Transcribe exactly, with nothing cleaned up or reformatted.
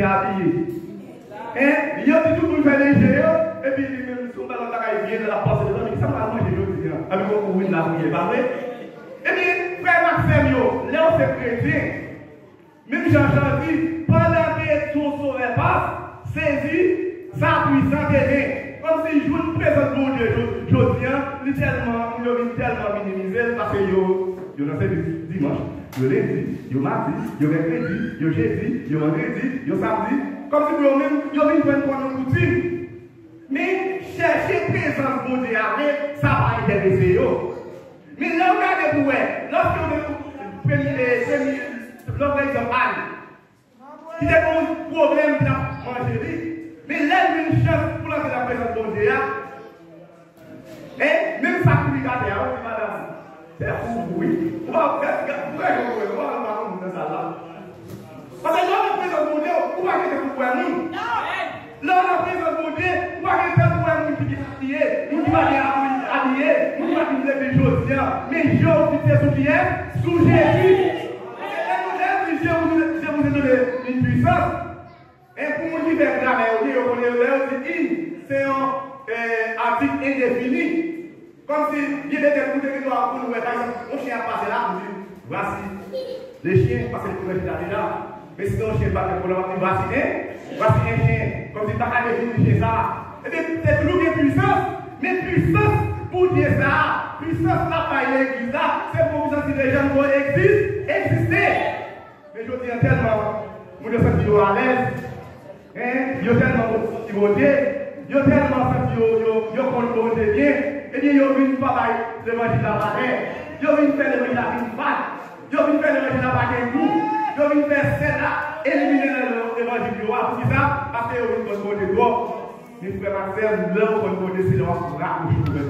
Abiye. Hein? Yo di tout moun fè leje yo, epi li menm se yon balon bagay byen nan la panse de zanmi, kisa m pral manje jodi a? Epi bon, ou vin lapriyè, pa vre? Ebyen, frè m ak sè m yo, lè w se kretyen, menm jan Jan di, pandan ke yon sovè pase, sezi sa pwisan te gen. Kòmsi jou n prezans Bondye jo- jodi a, li tèlman, moun yo vin tèlman minimize l paske yo, yo nan sèvis dimanch, yo lendi, yo madi, yo mèkredi, yo jedi, yo vandredi, yo samdi. Kòmsi pou yo menm, yo vin jwenn kòm yon koutim. Men chèche prezans Bondye a vre, sa pa enterese yo. Men lè w gade pou wè, lòske w te premye, premye, lòske egzanp Ann, ki te gen yon pwoblèm ki t ap manje li, men lè l jwenn chans pou l antre nan prezans Bondye a, e menm sa k piblik atè a, ou di madanm, se pou ou wi. Ou pa gad, gad, ou pa jwenn, ou pa jwenn pa moun nan sal la. Paske lè w nan prezans Bondye, ou pa gen tan pou wè moun. Lè w nan prezans Bondye, ou pa gen tan pou wè moun ki byen abiye, moun ki pa byen abiye, moun ki pa byen leve jodi a. Men je w fikse sou kiyès? Sou Jezi. Paske lè nou, lè nou di je vous, je vous ai donné une puissance, e pou moun ki fè gramè yo, yo konnen lè yo di in, se yon atik endefini. Kòmsi, gen de tèt ou te gen dwa pou nou wè, pa egzanp, yon chen ap pase la, ou di, voici le chien, paske li konnen chita deja. Men si se yon chen pa gen pwoblèm, w ap di, voici un, voici un chien. Kòmsi, li pa ka defini chen sa a. Ebyen, se toujou gen pwisans, men pwisans Bondye sa a, pwisans l ap bay legliz la, se pou pwisans ki deja egzis, egziste. Men jodi a tèlman moun yo santi yo alèz, en, yo tèlman santi Bondye, yo tèlman santi yo, yo, yo konn Bondye byen, ebyen yo vin pa bay levanjil la valè. Yo vin fè levanjil la vin fad. Yo vin fè levanjil la pa gen gou. Yo vin fè sèl la elimine nan levanjil yo a. Poukisa? Paske yo vin konn Bondye twòp. Men frè m ak sè m, lè w konn Bondye, se lè w ap rapwoche w